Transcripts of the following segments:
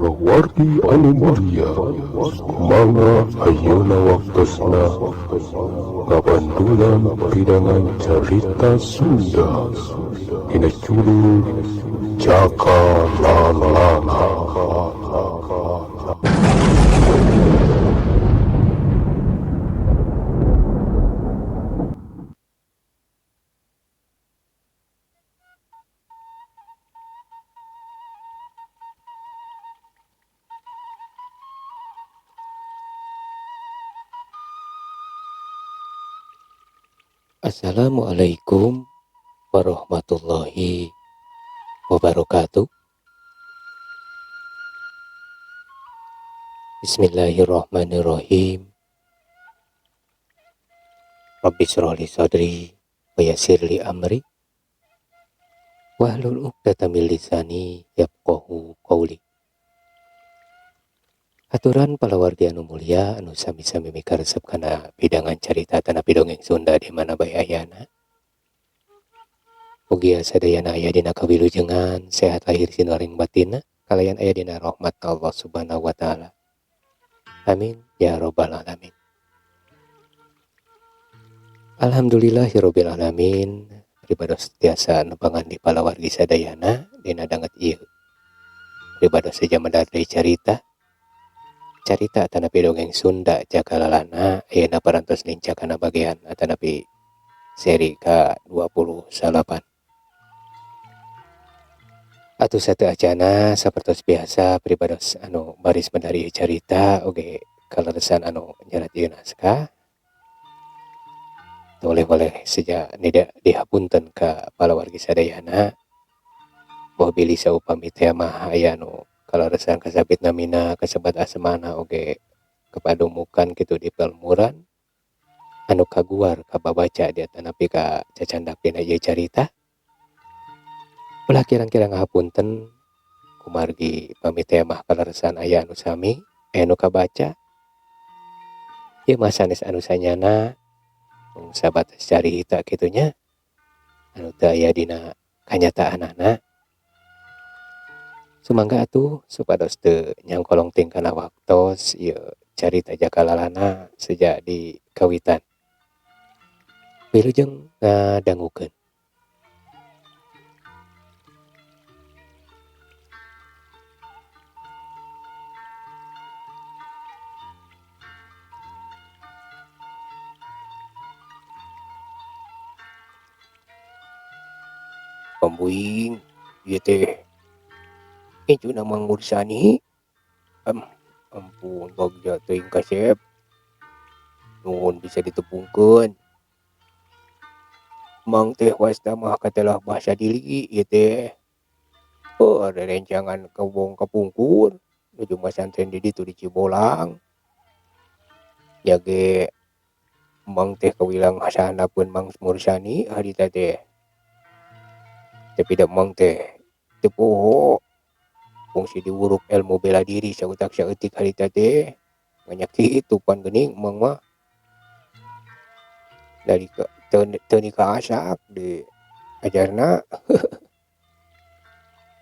Palawargi anu mulia, mangga ayeuna waktosna ngabantuan pidangan carita Sunda dina judul Jaka Lalana. Assalamualaikum warahmatullahi wabarakatuh. Bismillahirrahmanirrahim. Rabbi shrah li sadri wa yassir li amri wahlul 'uqdatam min lisani yafqahu qawli. Aturan palawargi anu mulia anu sami-sami mikaresep kana pidangan carita tanapi dongeng Sunda di mana bae ayana. Mugia sadayana aya dina kawilujengan, sehat lahir sinoring batinna, kalayan aya dina rahmat Allah Subhanahu wa taala. Amin ya robbal alamin. Alhamdulillahirabbil alamin. Pribados tiasa nepangan di palawargi sadayana dina danget ieu. Pribados seja medar deui carita. Carita atanapi dongeng Sunda Jaka Lalana ayeuna parantos nincak kana bagian atanapi seri ka-29. Atuh sateu acana sapertos biasa pribados anu baris medar ieu carita oge kaleresan anu nyerat ieu naskah. Boleh-boleh seja nida dihapunten ka palawargi sadayana. Boh bilih saupami teh mah aya anu kaleresan kasabit namina kasebat asmana oge kepadumukan kitu di pelmuran anu kaguar kababaca di atanapi ka cacandak dina ieu carita. Ulah kirang-kirang ngahapunten kumargi pami teh mah kaleresan aya anu sami aya nu kabaca. Ieu mah sanes anu sanyana mung sabatas carita kitu nya anu teu aya dina kanyataanana. Sumangga atuh supados teu nyangkolong ting kana waktos ieu carita Jaka Lalana seja di kawitan. Wilujeng ngadangukeun. Pambuing ieu teh incuna Mang Mursani. Ampun bagja teuing kasep. Nuhun bisa ditepungkeun. Mang teh wasta mah katelah bahasa dili ieu teh. Oh, ada rencangan kebong kapungkur nuju masantren di ditu di Cibolang. Ya ge Mang teh kawilang hasanapeun Mang Mursani harita teh. Tapi da Mang teh teu poho. Fungsi diwuruk ilmu bela diri sautak saeutik harita teh. Banyak kitu pan geuning Mang mah. Dari ke teu nikah asak di ajarna.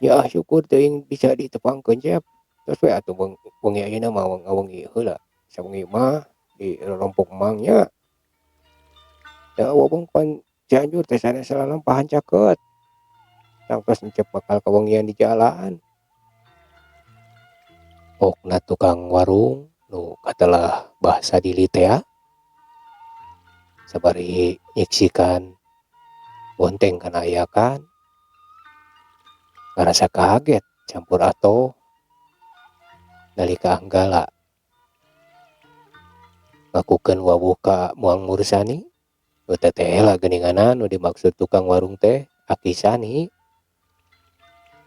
Ya syukur teuing bisa ditepangkeun cep. Terus we atuh wengi ayeuna mah ngawengi heula. Sawengi mah di rorompok Mang nya. Da wewengkon Cianjur teh sanes salalampahan caket. Tangtos encep bakal kawengian di jalan. Pokna tukang warung nu katelah bahasa dili teh sabari nyiksikan bonteng kana ayakan ngarasa kaget campur atoh nalika anggala ngakukeun wawuh ka Mang Mursani nu teteh lah geuninganna nu dimaksud tukang warung teh Aki Sani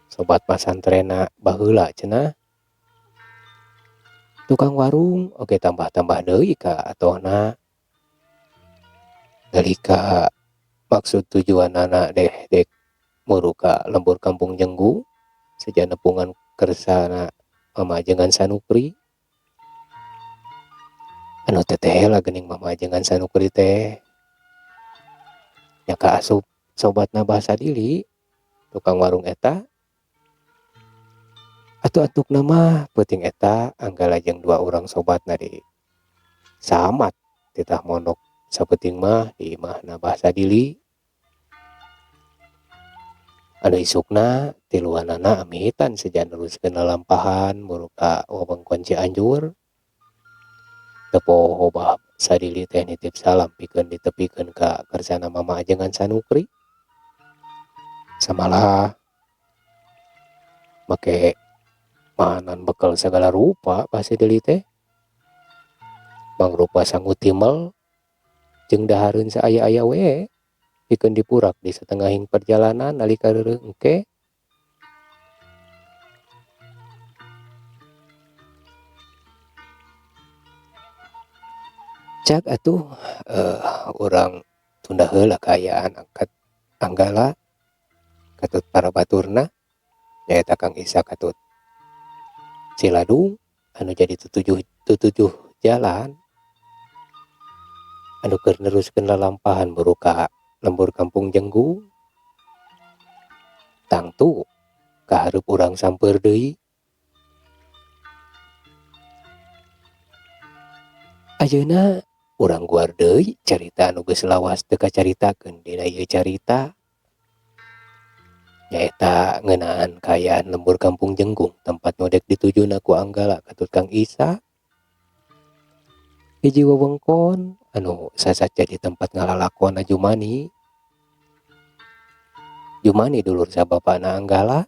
sobat pasantrena baheula cenah. Tukang warung oge tambah-tambah deui ka atohna nalika maksud tujuanana deh dek muru ka lembur kampung Jenggu seja nepungan kersana mamajengan Sanukri. Anu teteh lah geuning mamajengan Sanukri teh nya ka asup sobatna bahasa dili tukang warung eta. Atuh antukna mah peuting eta Anggala jeung dua urang sobatna di samat titah mondok sapeuting mah di imahna Bah Sadili. Anu isukna tiluanana amitan seja neruskeun lalampahan buru ka wewengkon Cianjur. Teu poho Bah Sadili teh nitip salam pikeun ditepikeun ka kersana Mama Ajengan Sanukri. Samalah make mahanan bekel sagala rupa Bah Sadili teh. Mangrupa sangu timel jeung dahareun saaya-aya we pikeun dipurak di satengahing perjalanan nalika reureuh engke. Cak atuh urang tunda heula kaayaan angkat Anggala katut para baturna nyaeta Kang Isa katut Ciladung anu jadi tutujuh jalan anu keur neruskeun lalampahan buru ka lembur kampung Jenggung. Tangtu kahareup urang sampeur deui. Ayeuna urang guar deui carita anu geus lawas teu kacaritakeun dina ieu carita nyaeta ngeunaan kaayaan lembur kampung Jenggung tempat nu dek ditujuna ku Anggala katut Kang Isa. Hiji wewengkon anu sasat jadi tempat ngalalakonna Jumani. Jumani dulur sabapana Anggala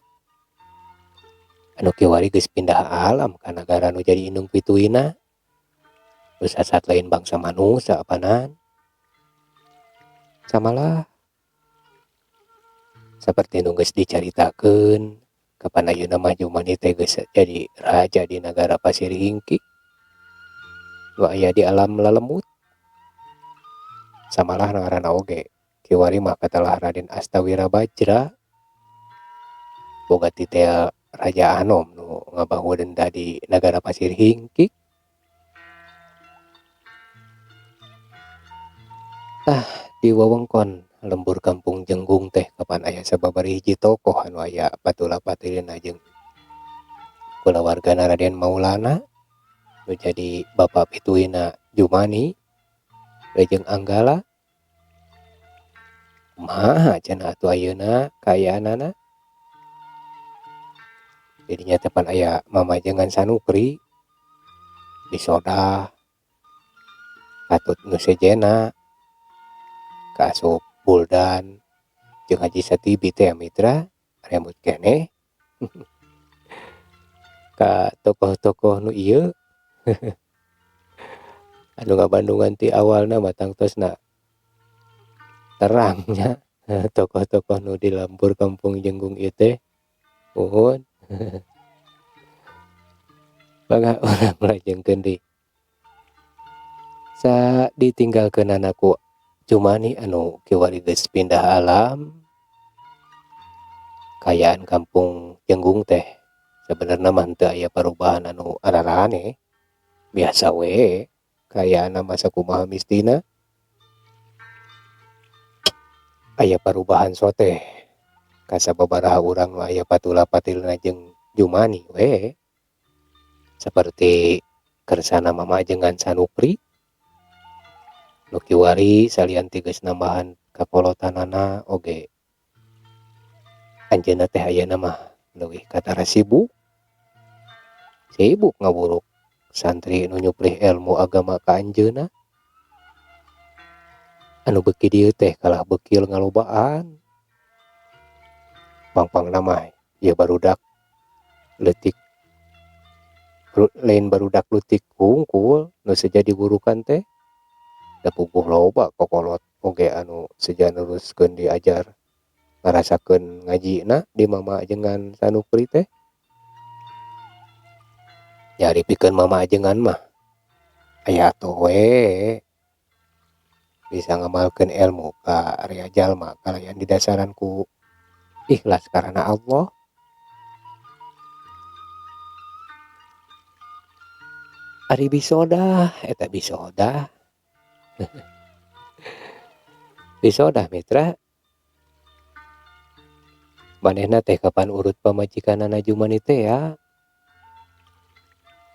anu kiwari geus pindah alam ka nagara nu jadi indung pituina. Nu sasat lain bangsa manusa apanan. Samalah saperti nu geus dicaritakeun kapan ayeuna mah Jumani teh geus jadi raja di nagara Pasir Hingki nu aya di alam lalemut. Samalah ngaranna oge kiwari mah katelah Raden Astawira Bajra boga titel Raja Anom nu ngabahudeun di nagara Pasir Hingki. Tah di wewengkon lembur kampung Jenggung teh kapan aya sababaraha hiji tokoh anu aya patula patilina jeung kulawargana Raden Maulana nu jadi bapa pituina Jumani jeung Anggala. Kumaha cenah atuh ayeuna kaayaanana? Jadinya teh pan aya mamajengan Sanukri disodah katut nu sejenna kaasup Buldan jeung Haji Satibi teh mitra remut keneh ka tokoh-tokoh nu ieu anu ngabandungan ti awalna mah tangtosna terangnya tokoh-tokoh nu di lembur kampung Jenggung ieu teh uhun. Mangga urang lajengkeun deui. Sa ditinggalkeunana ku Jumani anu kiwari geus pindah alam kaayaan kampung Jenggung teh sebenarna mah henteu aya parubahan anu araraneh biasa we kaayaanna mah sakumaha mistina. Aya parubahan soteh ka sababaraha urang nu aya patula patilna jeung Jumani we saperti kersana mamajengan Sanukri nu kiwari salian ti geus nambahan kakolotanana oge anjeunna teh ayeuna mah leuwih katara sibuk sibuk ngawuruk santri nu nyuplih ilmu agama ka anjeunna anu beuki dieu teh kalah beukil ngalobaan pangpangna mah ieu barudak leutik lain barudak leutik hungkul nu seja diburukan teh da puguh loba kokolot oge anu seja neruskeun diajar ngarasakeun ngajina di mamajengan Sanukri teh. Nyari pikeun mamajengan mah aya atuh we bisa ngamalkeun ilmu ka area jalma kalayan didasaran ku ikhlas karana Allah. Ari bisodah eta bisodah. Bisodah mitra manehna teh kapan urut pamajikanana Jumani teh ya.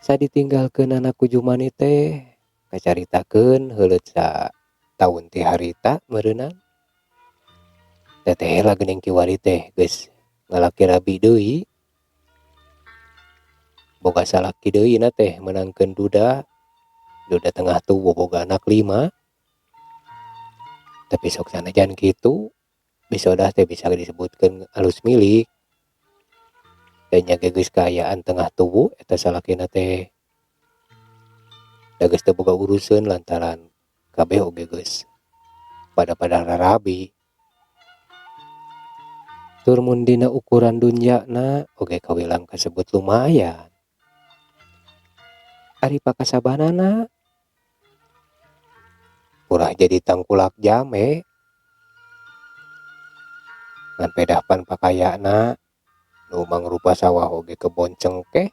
Saditinggalkeunana ku Jumani teh kacaritakeun heuleut sataun ti harita meureunnan. Teteh lah geuning kiwari teh geus ngalaki rabi deui. Boga salaki deui na teh meunangkeun duda. Duda tengah tubuh boga anak 5. Tapi sok sanajan kitu Bisodah teh bisa disebutkeun alus milik. Dan nya ge geus kaayaan tengah tubuh eta salakina teh da geus teu boga uruseun lantaran kabeh oge geus pada-pada rarabi. Tur mun dina ukuran dunyana oge kawilang kasebut lumayan. Ari pakasabanana purah jadi tangkulak jame. Ngan pedah pan pakayana nu mangrupa sawah oge kebon cengkeh.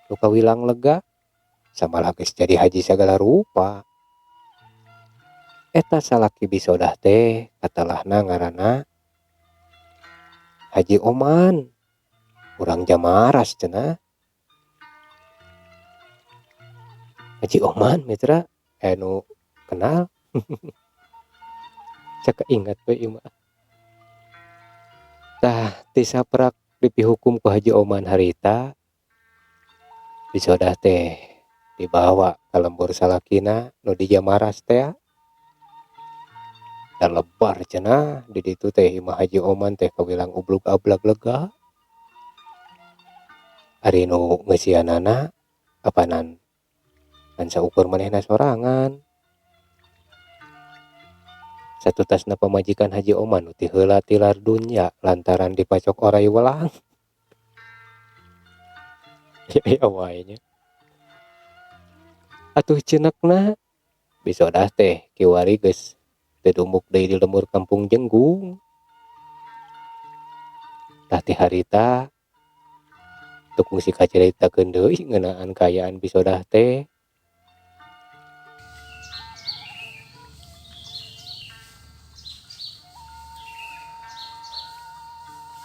Nu kawilang lega samalah geus jadi haji sagala rupa. Eta salaki Bisodah teh katelahna ngaranna Haji Oman, urang Jamaras cenah. Haji Oman mitra anu kenal. Cek ingat we ieu mah. Tah ti saprak dipihukum ku Haji Oman harita Bisodah teh dibawa ka lembur salakina nu di Jamaras teh. Da lebar cenah di ditu teh imah Haji Oman teh kawilang ublug ablag lega. Ari nu ngeusianana apanan ngan saukur manehna sorangan. Satutasna pamajikan Haji Oman nu ti heula tilar dunya lantaran dipacok oray welang. Ya wae nya. Atuh ceunekna Bisodah teh kiwari geus teu dumuk deui di lembur kampung Jenggung. Tah ti harita teu kungsi kacaritakeun deui ngeunaan kaayaan Bisodah teh.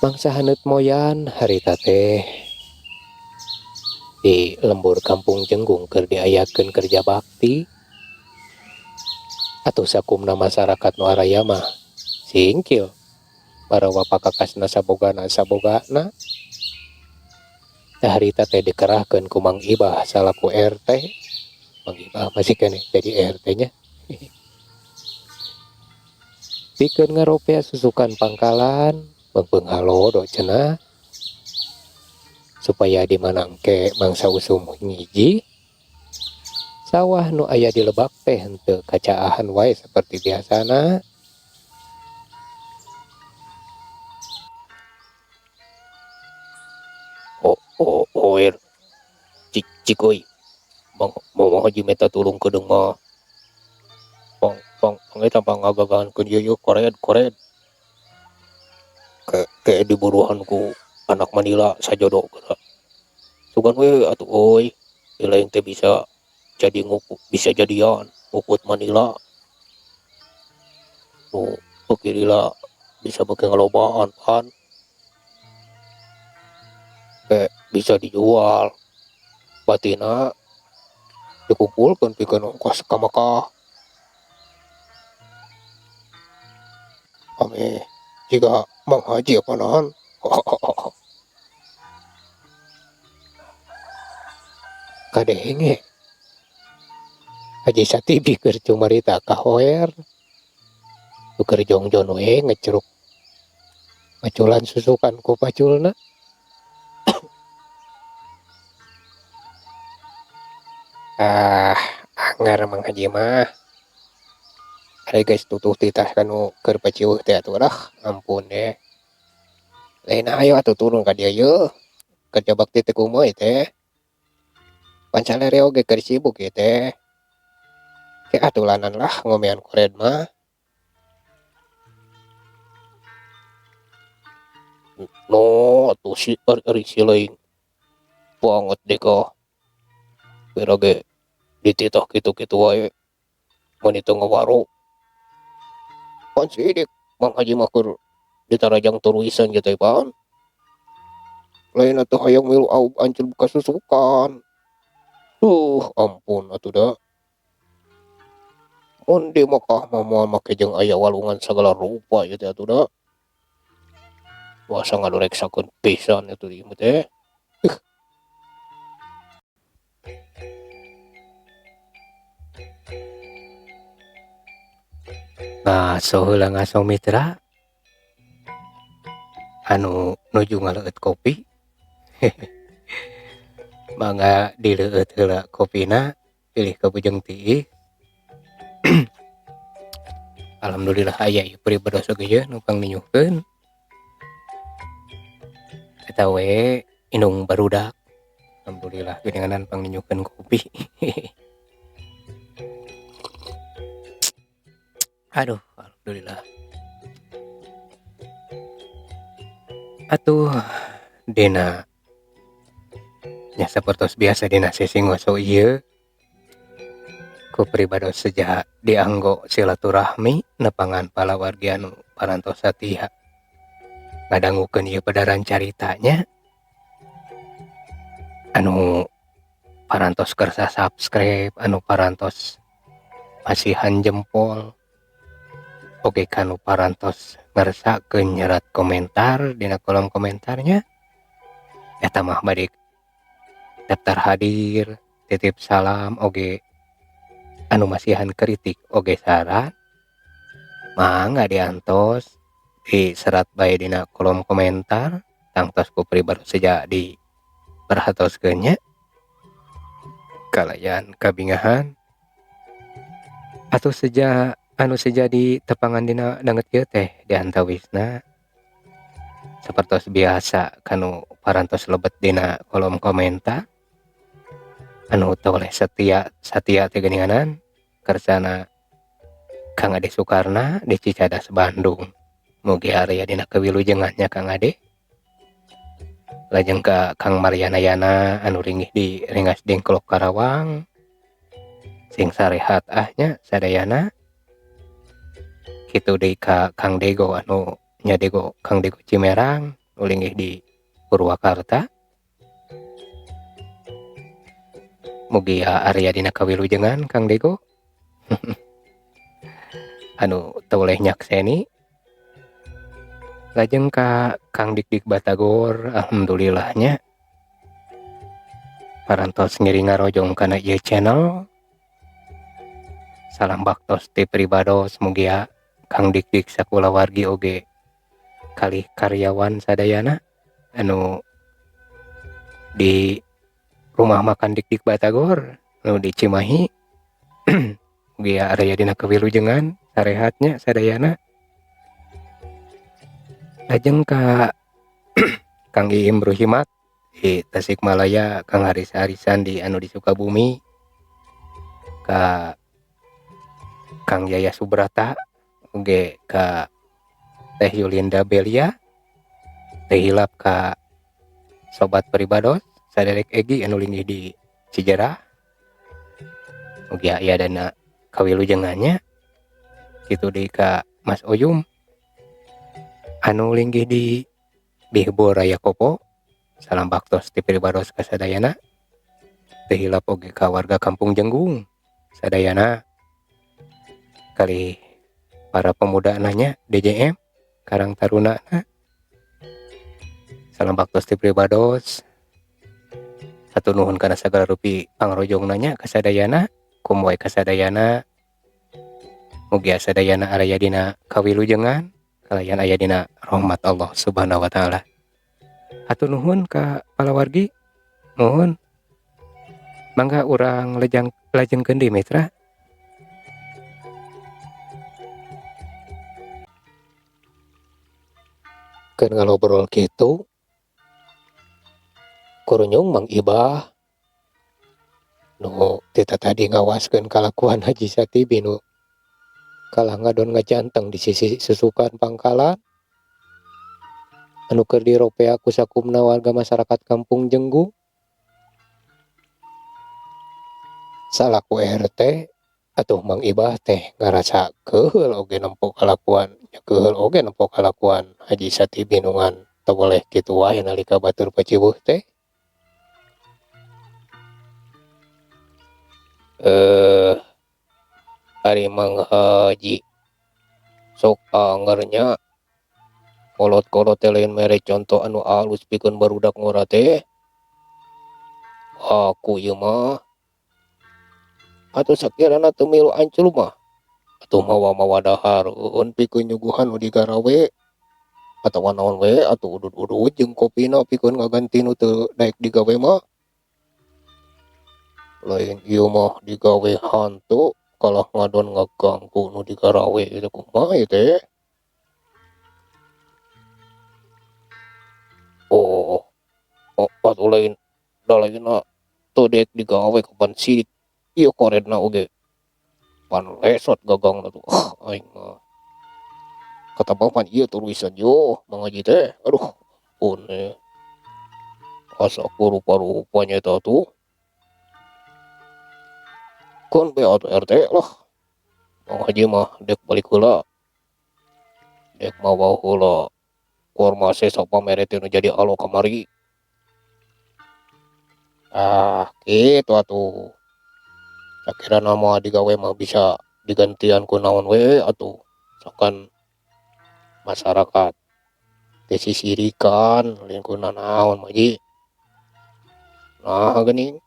Mangsa haneut moyan harita teh di lembur kampung Jenggung keur diayakeun kerja bakti. Atuh sakumna masyarakat nu araya mah singkil para wapakakasna sabogana sabogana. Tah harita teh dikerahkeun ku Mang Ibah salaku RT. Mang Ibah masih keneh jadi RT nya. Pikeun ngaropea susukan pangkalan beungpeung halodo cenah supaya di manangke mangsa usum ngiji sawah nu aya di lebak teh henteu kacaahan wae seperti biasana. Oh, oh, oh, er. Cik, cik euy. Mang, mau haji meta tulung kedeung mah. Pang, pang, pang eta pangagagahankeun ieu ieu kored, kored. Ke, ke diburuhan ku anak Manila sajodo geura. Sugan we atuh euy, lain teh bisa jadi nguku, bisa jadian ngukut Manila. Nu beuki lila bisa beuki ngalobaan pan. Ke bisa dijual. Batina dikumpulkeun pikeun ongkos ka Mekah. Ame jiga Mang Haji apanan. Kadenge Haji Satibi keur cumarita ka Hoer. Nu keur jongjon we ngecruk paculan susukan ku paculna. Ah, anggar Mang Haji mah. Ari geus tutuh titah kanu keur paciweuh teh atuh lah, ampun deh. Lain ayo atuh turun ka dieu yeuh. Kerja bakti teh kumaha ieu teh? Pan salere oge keur sibuk ieu teh. Ke atulanan lah ngomean kored mah. No, atuh si ari si leuing banget deh kah. Pira ge dititah kitu-kitu wae. Mun itu ngawaru. Pan sidik Mang Haji mah keur ditarajang turuisan ieu teh pan. Lain atuh hayang milu aub ancul buka susukan. Duh ampun atuh da. Mun di Mekah mah moal make jeung aya walungan sagala rupa ieu teh atuh da. Asa ngadoreksakeun pisan atuh ieu teh. Ngaso heula ngaso mitra anu nuju ngaleueut kopi. Mangga dileueut heula kopina pilih ka bujeng tiis. Alhamdulillah aya ieu pribados oge yeuh nu pangninyuhkeun. Eta we indung barudak. Alhamdulillah geuninganan pangninyuhkeun kopi. Aduh, alhamdulillah. Atuh dina nya sapertos biasa dina sesi ngaso ieu ku pribados seja dianggo silaturahmi nepangan palawargi anu parantos satia ngadangukeun ieu pedaran caritanya anu parantos kersa subscribe, anu parantos masihan jempol, oge kanu parantos ngersakeun nyerat komentar dina kolom komentarnya. Eta mah bade daftar hadir, titip salam oge anu masihan kritik oge saran mangga diantos diserat bae dina kolom komentar tangtos ku pribados seja di perhatoskeun nya kalayan kabingahan atuh seja anu seja di tepangan dina danget ieu teh diantawisna sapertos biasa kanu parantos lebet dina kolom komentar anu toleh setia satia teh geuninganan kersana Kang Ade Sukarna di Cicadas Bandung. Mugi area dina kawilujengannya Kang Ade. Lajeng ka Kang Mariana Yana anu ringih di Rengas Dengklok Karawang. Sing sarehat ah nya sadayana. Kitu deui ka Kang Dego anu nya Dego Kang Dego Cimerang nu linggih di Purwakarta. Mugi area dina kawilujengan Kang Dego. Anu toleh nyakseni. Lajeng ka Kang Dikdik Batagor, alhamdulillahnya parantos ngiring ngarojong kana ieu channel. Salam baktos ti pribados mugia Kang Dikdik sakulawargi oge kalih karyawan sadayana anu di rumah makan Dikdik Batagor anu di Cimahi. Mugia area dina kawilujengan sarehatnya sadayana. Lajeng ka Kang Iim Ruhimat di Tasikmalaya, Kang Haris Harisan di anu di Sukabumi, ka Kang Yaya Subrata oge ka Teh Yulinda Belia, teh hilap ka Sobat Pribados Saderek Egi anu linggih di Cijerah. Mugi aya dana kawilujengannya. Kitu deui ka Mas Oyum anu linggih di Bihbor Raya Kopo. Salam baktos ti pribados ka sadayana. Teu hilap oge ka warga Kampung Jenggung sadayana, kali para pemuda nanya DJM Karang Taruna na. Salam baktos ti pribados. Hatur nuhun kana sagala rupi pangrojong nanya kasadayana, kumoy kasadayana. Mugia sadayana araya dina kawilujengan, kalayan aya dina rahmat Allah Subhanahu wa taala. Hatur nuhun ka palawargi. Nuhun. Mangga urang lajengkeun deui mitra. Keur ngalobrol kitu kurunyung Mang Ibah nu tita tadi ngawaskeun kalakuan Haji Satibi nu kalah ngadon ngajanteng di sisi susukan pangkalan anu keur diropea ku sakumna warga masyarakat Kampung Jenggung. Salaku RT atuh Mang Ibah teh ngarasa keuheul oge nempo kalakuan, nya keuheul oge nempo kalakuan Haji Satibi nu ngan Teu boleh kitu wae nalika batur paciweuh teh. Ari Mang Haji sok anger nya kolot-kolot teh lain mere contoh anu alus pikeun barudak ngora teh. Aku ieu mah atuh sakirana teu milu ancul mah atuh mawa-mawa dahareun pikeun nyuguhan nu digarawe atawa naon we atuh udud-udud jeung kopina pikeun ngaganti nu teu daek digawe mah. Lain ieu mah digawe hantu kalah ngadon ngaganggu nu digarawe ieu teh kumaha ieu teh. Oh, oh atuh lain da lainna teu daek digawe kapan sirik ieu koredna oge pan lesot gagangna tuh. Ah aing mah katabang pan ieu tulisan yo Mang Haji teh. Aduh ampun eh. Asa ku rupa-rupa nya eta tuh. Keun be atuh RT lah. Mang Haji mah dek balik heula. Dek mawa heula korma sesa pamere teh nu jadi alo kamari. Ah kitu atuh. Sakirana moal digawe mah bisa digantian ku naon we atuh. Sangkan masyarakat teh sisirikan lain ku nanaon mah Ji. Nah geuning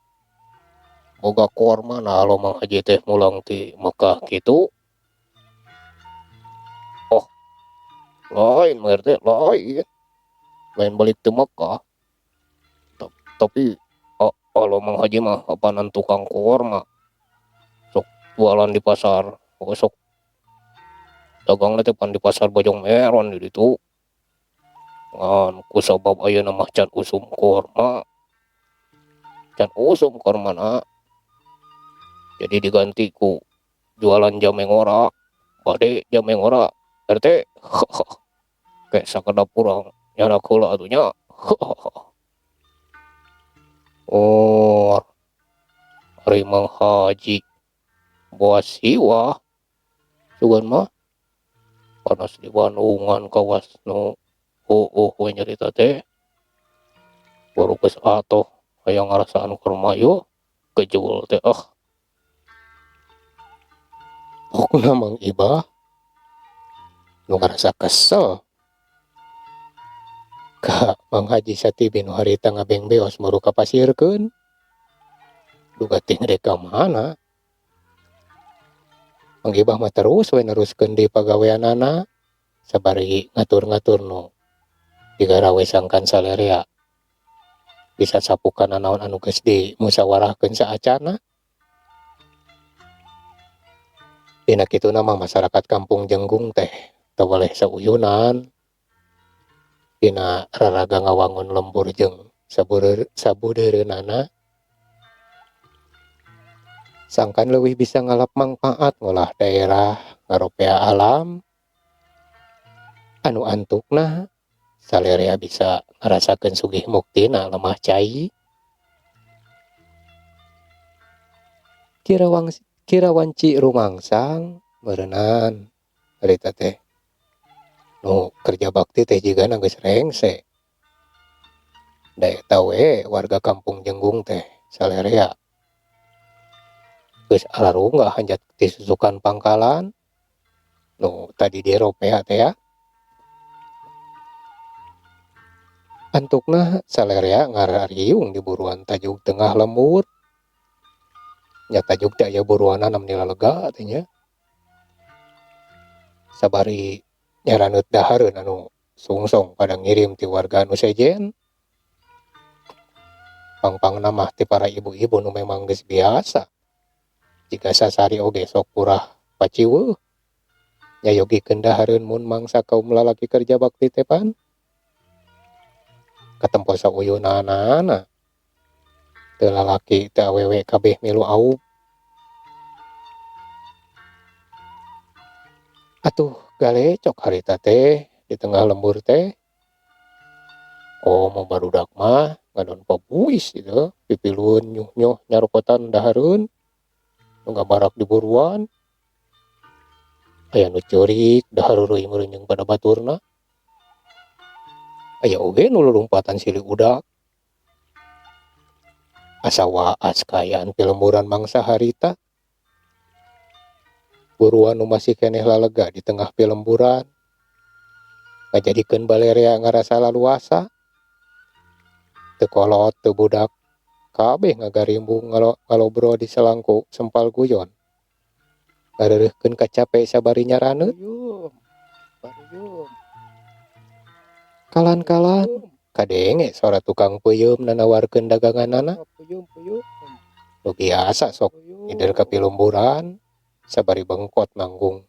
boga korma nah alo Mang Haji teh mulang ti Mekah kitu. Oh lain Mang RT lain. Lain balik ti Mekah. Tapi alo Mang Haji mah apanan tukang korma. Sok jualan di pasar, sok dagangna teh pan di pasar Bojong Meron di ditu. Ngan kusabab ayeuna mah can usum korma. Can usum kormana. Jadi diganti ku jualan jame ngora. Bade jame ngora RT. Ke sakedap urang nyarak heula atuh nya. Oh ari Mang Haji boas siwah sugan mah panas di Bandungan kawas nu heueuh we nyarita teh. Baru geus atoh hayang ngarasaan korma ieu kejul teh ah. Pokona Mang Ibah nu ngarasa kesel ka Mang Haji Satibi nu harita ngabengbeos muru kapasirkeun. Duga teh rek ka mana. Mang Ibah mah terus we neruskeun deui pagaweanana sabari ngatur-ngatur nu digarawe sangkan salerea bisa sapukan nanaon anu geus dimusyawarahkeun saacana. Dina kituna mah masyarakat kampung Jenggung teh teu boleh sauyunan dina raraga ngawangun lembur jeung sabudeureunana sangkan leuwih bisa ngalap mangpaat ngolah daerah ngaropea alam anu antukna salerea bisa ngarasakeun sugih muktina lemah cai. Kira wanci rumangsang meureunan harita teh nu kerja bakti teh jigana geus rengse. Da eta we warga kampung Jenggung teh salerea geus alarungga hanjat ti susukan pangkalan nu tadi diropea teh ya. Antukna salerea ngarariung di buruan tajuk tengah lembur. Nya tajuk teh aya buruanana meni lalega teh nya. Sabari nyaraneut dahareun anu sungsong pada ngirim ti warga anu sejen. Pangpangna mah ti para ibu-ibu nu memang geus biasa. Jika sasari oge sok purah paciweuh. Nyayogikeun dahareun mun mangsa kaum lalaki kerja bakti teh pan. Katempo sauyunanana. Teu lalaki teu awewe kabeh milu aub. Atuh galecok harita teh di tengah lembur teh. Komo barudak mah ngadon pabuis gitu, pipilueun nyuh-nyuh nyarokotan dahareun. Nu ngabarak di buruan. Aya nu ceurik dahareureuy meureun jeung pada baturna. Aya oge nu lulumpatan silih udak. Asa waas kaayaan pilemburan mangsa harita. Buruan nu masih keneh lalega di tengah pilemburan. Ngajadikeun balerea ngarasa laluasa. Teu kolot teu budak kabeh ngagarimbung ngalobrol di selangku sempal guyon. Ngareureurkeun kacape sabari nyaraneut. Kalan-kalan kadenge sora tukang peuyeum nanawarkeun daganganana. Nu biasa sok ngider ka pilemburan sabari bengkot nanggung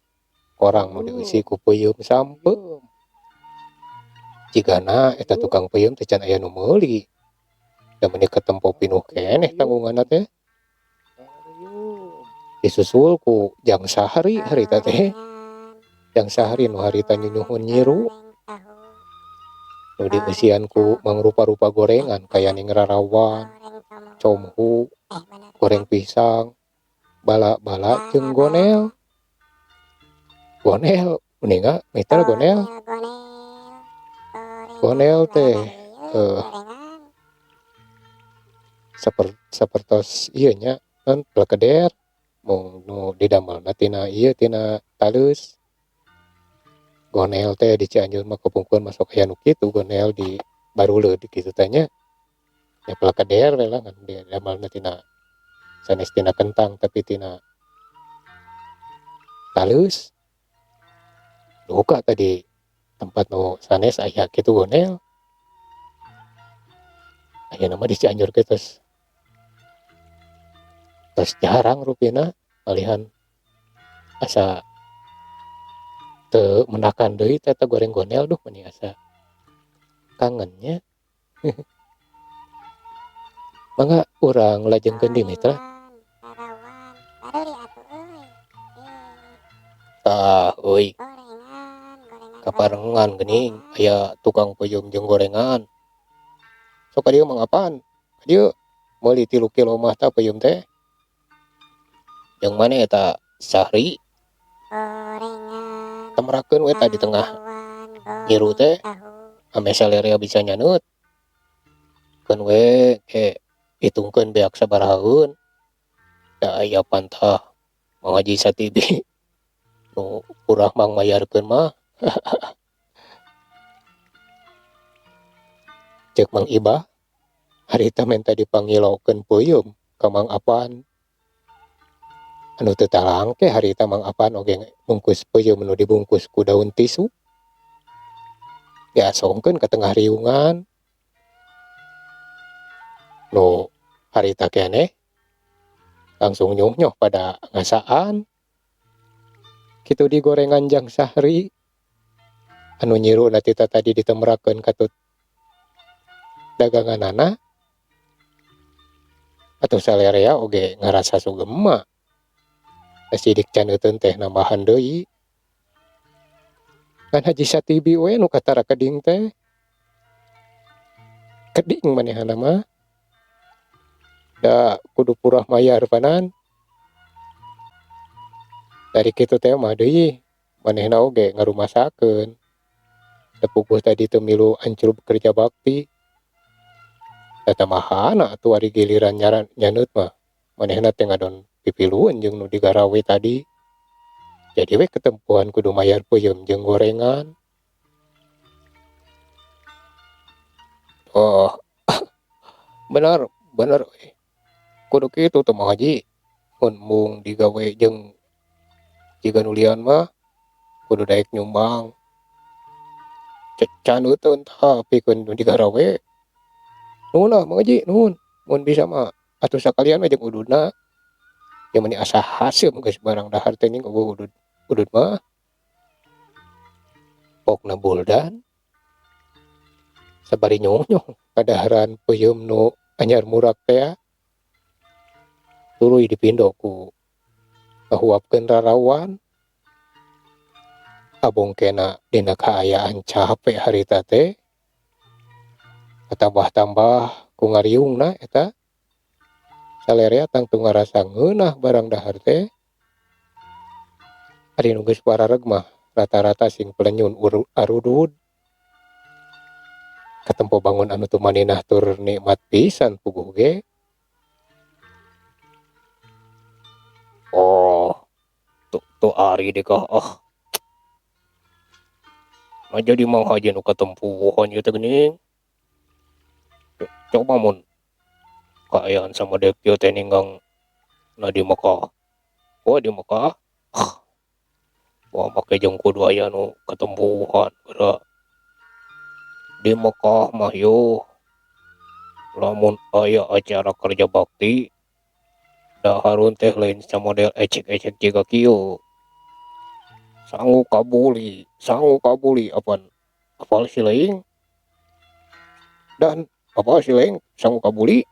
korang nu dieusi ku peuyeum sampeu. Jigana eta tukang peuyeum teh can aya nu meuli. Da meuni katempo pinuh keneh tanggunganna teh. Disusul ku Jang Sahri harita teh. Jang Sahri nu harita nyunyuhun nyiru. Nu dieusian ku mangrupa-rupa gorengan kaya ning rarawan, comhu, goreng pisang, bala-bala jeung gonel. Gonel uninga mitra gonel. Gonel teh sapertos ieu nya non plekeder mung nu didamelna tina ieu tina taleus. Gonel teh di Cianjur mah kapungkur masuk aya nu kitu gonel di baruleud kitu teh nya. Ya plekeder we lah ngan didamelna tina sanes tina kentang tapi tina taleus. Duka tadi tempat nu sanes aya kitu gonel. Ayeuna mah di Cianjur ge tos jarang rupina malihan asa teu menakan deui teh eta goreng gonel duh meni asa kangen nya. Mangga urang lajengkeun di mitra. Tah euy. Kaparengan geuning aya tukang peuyeum jeung gorengan. Sok ka dieu mah apaan? Ka dieu meuli 3 kilo mah tah peuyeum teh. Jeung maneh eta Sahri? Temerakeun we tah di tengah nyiru teh ame salerea bisa nyaneut. Keun we ke hitungkeun beak sabarahaeun. Da aya pantah Mang Haji Satibi nu purah mang mayarkeun mah. Ceuk Mang Ibah harita menta dipangilokeun peuyeum ka Mang Apan. Anu teu talangke harita Mang Apan oge bungkus peuyeum nu dibungkus ku daun tisu. Diasongkeun ka tengah riungan. Nu harita keneh langsung nyuh-nyuh pada ngasaan. Kitu di gorengan Jang Sahri. Anu nyiruna teh tadi ditemerakeun katut daganganana. Atuh salerea oge ngarasa sugema. Sidik caneuteun teh nambahan deui. Ngan Haji Satibi we nu katara keding teh. Keding manehna mah. Da kudu purah mayar panan. Dari kitu teh mah deui manehna oge ngarumasakeun. Da puguh tadi teu milu ancrub kerja bakti. Da tamahana atuh ari giliran nyaneut mah manehna teh ngadon pipilueun jeung nu digarawe tadi. Jadi we ketempuhan kudu mayar peuyeum jeung gorengan. Oh. Bener, bener we. Kudu kitu teh Mang Haji. Mun mung digawe jeung jiga nu lian mah kudu daek nyumbang. Caneuteun tah pikeun nu digarawe. Nuhun lah Mang Haji, nuhun. Mun bisa mah atuh sakalian we jeung ududna. Ya meni asa haseum geus barang dahar teh ning eueuh udud mah. Pokna buldan. Sabari nyuh-nyuh kadaharan peuyeum nu anyar murak teh. Tuluy dipindo ku ngahuapkeun rarawan. Abongkena dina kaayaan capek harita teh. Katambah-tambah ku ngariungna eta. Salerea tangtu ngarasa ngeunah barang dahar teh. Ari nu geus warareg mah rata-rata sing pelenyun arudud. Katempo bangun anu tumaninah tur nikmat pisan puguh ge. Oh, tuh ari deh kah ah. Nah jadi Mang Haji nu katempuhan ieu teh geuning. Coba mun kaayaan sama dek ieu teh ninggang na di Mekah. Wah di Mekah. Wah make jeung kudu aya nu katempuhan geura. Di Mekah mah yuh lamun aya acara kerja bakti daharun teh lain samodel ecek-ecek jiga kieu. Sangu kabuli apan apal si laing dan apa si laing sangu kabuli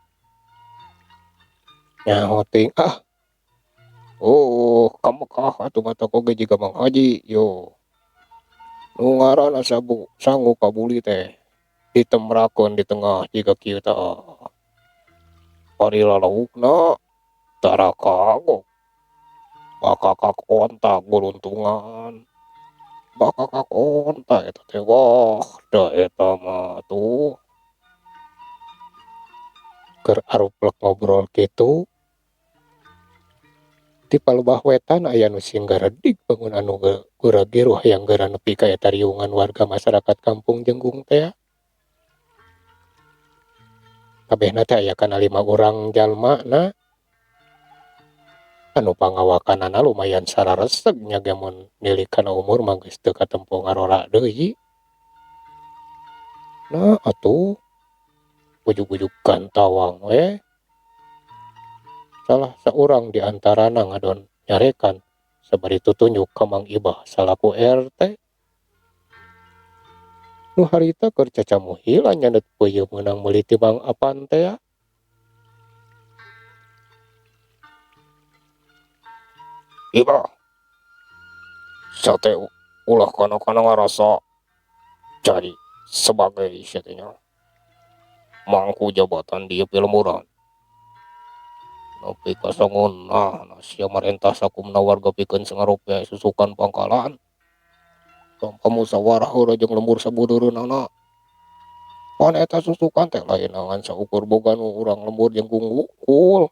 nyaho teuing ah. Oh ka Mekah atuh mata oge jiga Mang Haji yo. Nu ngaranna sangu kabuli teh ditemrakeun di tengah jiga kieu tah. Ari lalaukna tara kagok. Bakakak onta guruntungan. Bakakak onta eta teh wah da eta mah tuh. Keur aruplek ngobrol kitu di palebah wetan aya nu sing garedig bangun anu guragiruh hayang geura nepi ka eta riungan warga masyarakat kampung Jenggung teh. Kabehna teh aya kana 5 urang jalma na. Anu pangawakanana lumayan sarareseg nya ge mun nilik kana umur mah geus teu katempo ngarora deui. Nah atuh ujug-ujug gantawang we. Salah saurang di antarana ngadon nyarekan sabari tutunjuk ka Mang Ibah salaku RT. Nu harita keur cacamuhilan nyandet peuyeum meunang meuli ti Mang Apan teh. Ibah, sate ulah kana-kana ngarasa jadi sebagai satenya mangku jabatan di pilemuran. Nepi ka sangeunah sia marentah sakumna warga pikeun sangarupi susukan pangkalan. Tanpa musyawarah heula jeung lembur sabudeureunana. Pan eta susukan teh lain ngan saukur boga nu urang lembur jeung gungkul.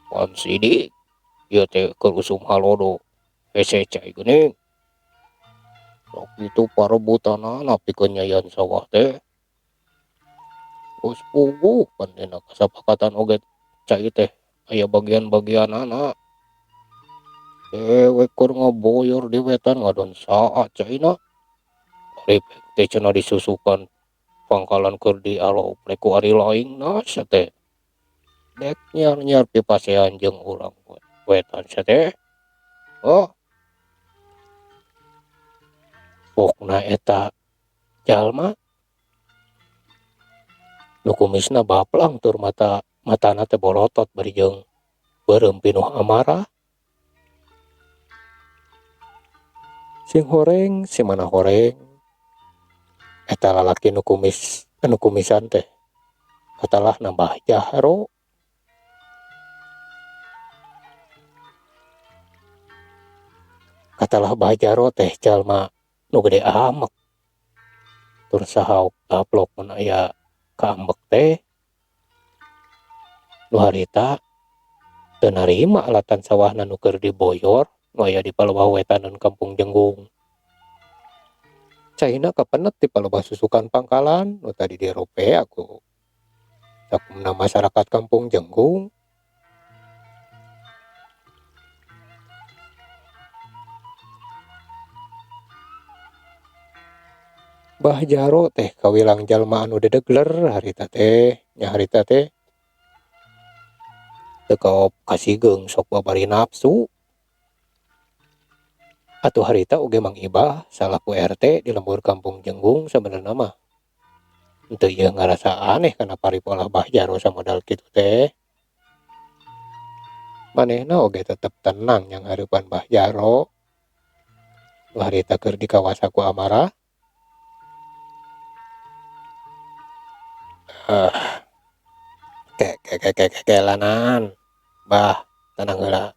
Pan sidik ieu teh keur usum halodo hese cai geuning. Sok kitu parebutanana pikeun nyayan sawah teh. Geus puguh pan dina kasapakatan oge cai teh aya bagian-bagianana. Dewek keur ngaboyor di wetan ngadon saat caina. Ari teh cenah disusukan pangkalan keur dialoprek ku ari laingna sia teh. Dek nyiar-nyiar pipasean jeung urang wetan sia teh. Oh. Pokna eta jalma nu kumisna baplang tur matana teh bolotot bari jeung beureum pinuh amarah. Sing horeng si mana horeng eta lalaki nu kumis anu kumisan teh katalah nambah jahro. Katalah Bah Jaro teh jalma nu gede amek tur sahaok taplok mun aya kaambek teh. Nu harita teu narima alatan sawahna nu keur diboyor nu aya di palebah wetaneun kampung Jenggung. Caina kapenet di palebah susukan pangkalan nu tadi diropea ku sakumna masyarakat kampung Jenggung. Bah Jaro teh kawilang jalma anu dedegler harita teh nya harita teh teu kaop kasigeung sok babari nafsu. Atuh harita oge Mang Ibah salaku RT di lembur kampung Jenggung sabenerna mah henteu ieu ngarasa aneh kana paripolah Bah Jaro samodal kitu teh. Manehna oge tetep tenang yang hareupan Bah Jaro. Nu harita keur dikawasa ku amarah. Kekelanan Bah tenang heula.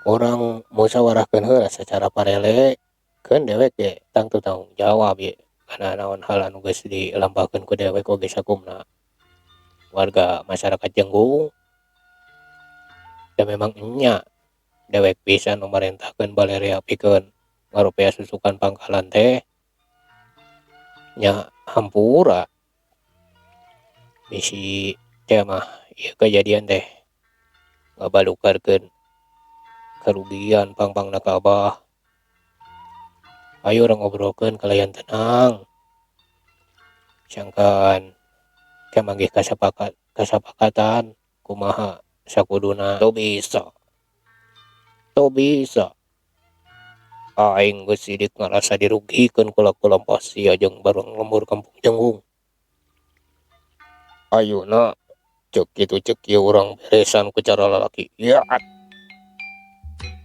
Urang musyawarahkeun heula secara parele keun dewek ge tangtu tanggung jawab ye Kana naon hal anu geus dilampahkeun ku dewek oge sakumna warga masyarakat Jenggung. Da memang enya dewek pisan nu marentahkeun balerea pikeun ngaropea susukan pangkalan teh nya hampura bisi teh mah ieu kajadian teh ngabalukarkeun karugian pang-pangna ka abah. Ayo urang ngobrolkeun kalayan tenang sangkan ke manggih kasapakatan kumaha sakuduna. Teu bisa, teu bisa aing geus sidik ngarasa dirugikeun ku laku lampah sia jeung barang lembur kampung Jenggung. Ayeuna ceuk kitu ceuk ieu urang beresan ku cara lalaki. Yaat.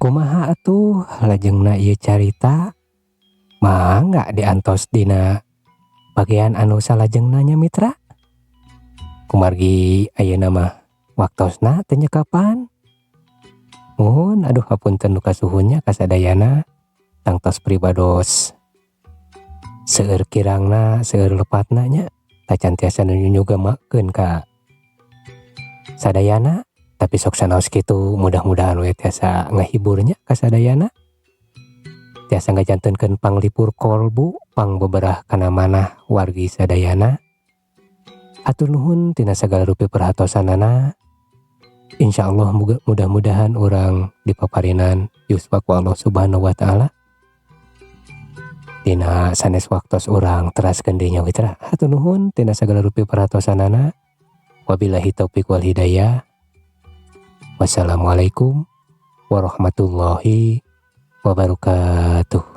Kumaha atuh lajengna ieu carita? Mangga diantos dina bagian anu salajengna nya mitra. Kumargi ayeuna mah waktosna teu nyekapan. Muhun aduh hapunten nu kasuhun nya kasadayana tangtos pribados seueur kirangna seueur lepatna nya tacan tiasa nu nyunyugamakeun ka sadayana tapi sok sanaos kitu mudah-mudahan we tiasa ngahibur nya kasadayana tiasa ngajantenkeun panglipur kolbu pangbeberah kana manah wargi sadayana. Hatur nuhun tina sagala rupi perhatosanana. Insyaallah mudah-mudahan urang dipaparinan yuswa ku Allah Subhanahu wa taala. Dina sanes waktos urang teraskeun deui nya mitra. Hatur nuhun tina sagala rupi perhatosanana. Wabillahi taufik wal hidayah. Wassalamualaikum warahmatullahi wabarakatuh.